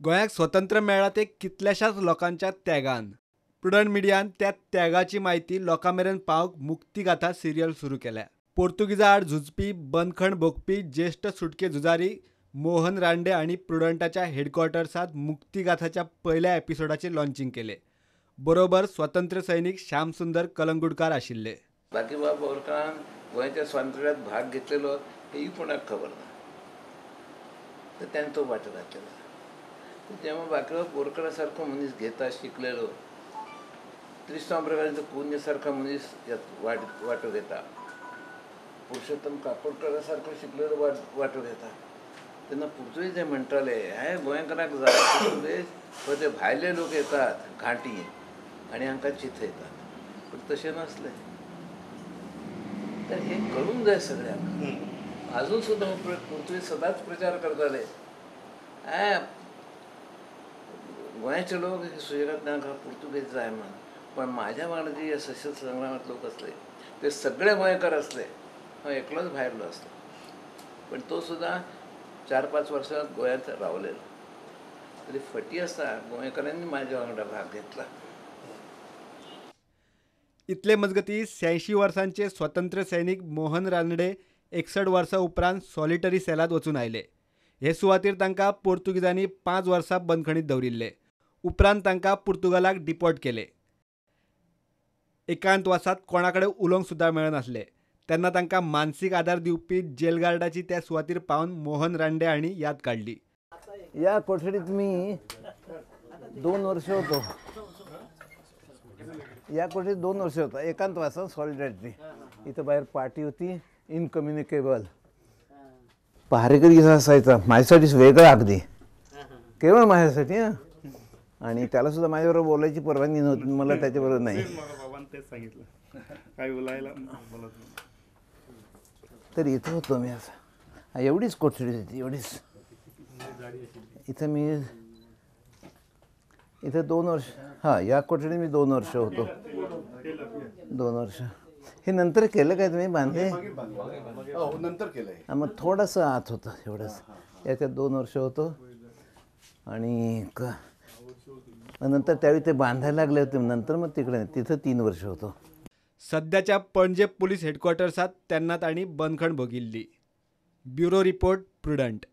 गोंयाक स्वतंत्र मेळ्ळा ते कितल्याशाच लोकांच्या त्यागान. प्रुडंट मिडियान त्या त्यागाची म्हायती लोकां मेरेन पावंक मुक्तीगाथा सिरियल सुरू केल्या. पोर्तुगीजा आड झुजपी, बंदखण भोगपी ज्येश्ठ सुटके झुजारी मोहन रानडे हांणी प्रुडंटाच्या हेडक्वॉर्टर्सांत मुक्तीगाथाच्या पयल्या एपिसोडाचें लॉन्चिंग केलें. बरोबर स्वतंत्र सैनीक श्यामसुंदर कलंगुटकार आशिल्ले. बाकीबाब बोरकारान गोंयच्या स्वातंत्र्यांत भाग घेतलेलो हेंय कोणाक खबर ना, तर ताणें तो वांटो घातलेलो. तेव्हा बाकीबाब बोरकारासारखो मनीस घेता शिकलेलो, त्रिस्तांव ब्रागांझ कुन्य सारखा मनीस वांटो घेता, पुरुषोत्तम काकोडकरासारखो शिकलेलो वांटो घेता. तेन्ना पुर्तुगेज जे म्हणटाले हे गोंयकारांक जाय पुर्तुगेज, ते भायले लोक येतात घांटी आनी हांकां चिथयतात, पण तशें नासलें. तर हे कळूंक जाय सगळ्यांक. अजून सुद्दां पुर्तुगेज सदांच प्रचार करताले, गोंयचे लोक सुशेगाद तांकां पुर्तुगेज जाय म्हण. पण माझ्या वांगडा जे सशस्त्र संग्रामात लोक असले ते सगळे गोंयकार असले, हांव एकलोच भायरलो आसलो, पण तो सुद्दां 4-5 वर्सां गोंयांत रावलेलो. तरी फटी आसा, गोंयकारांनी माझ्या वांगडा भाग घेतला. इतले मजगती 86 वर्सांचे स्वतंत्र सैनीक मोहन रानडे 61 वर्सां उपरांत सॉलिटरी सेलांत वचून आयले. हे सुवातेर तांकां पोर्तुगीजांनी 5 वर्सां बंदखणीत दवरिल्ले. उपरांत तांकां पुर्तुगालाक डिपोर्ट केले. एकांतवासांत कोणा कडेन उलोवंक सुद्दां मेळनासलें. तेन्ना तांकां मानसीक आदार दिवपी जेलगार्डाची त्या सुवातेर पावन मोहन रानडे हांणी याद काडली. या कोठडीत मी 2 वर्ष होतो. या कोठडीत 2 वर्ष होतो एकांतवासात, सॉलिडॅरिटी. इथं बाहेर पार्टी होती, इनकम्युनिकेबल. पहारेकरी असायचा माझ्यासाठीच वेगळा, अगदी केवळ माझ्यासाठी. हां, आणि त्याला सुद्धा माझ्याबरोबर बोलायची परवानगी नव्हती, मला त्याच्याबरोबर नाही. तेच सांगितलं, काय बोलायला बोलत. तर इथं होतो मी असं, एवढीच कोठडी होती, एवढीच. इथं मी इथं 2 वर्ष, हां या कोठडीत मी 2 वर्ष होतो. 2 वर्ष. हे नंतर केलं काय तुम्ही बांधले? नंतर केलं, मग थोडंसं आत होतं एवढंच. याच्यात 2 वर्ष होतो. आणि नंतर त्यावेळी ते बांधायला लागले होते, नंतर मग तिकडे तिथं 3 वर्ष होतो. सध्याच्या पणजे पोलीस हेडक्वॉर्टर्सात त्यांना तांणी बंदखण भोगिल्ली. Bureau report, Prudent.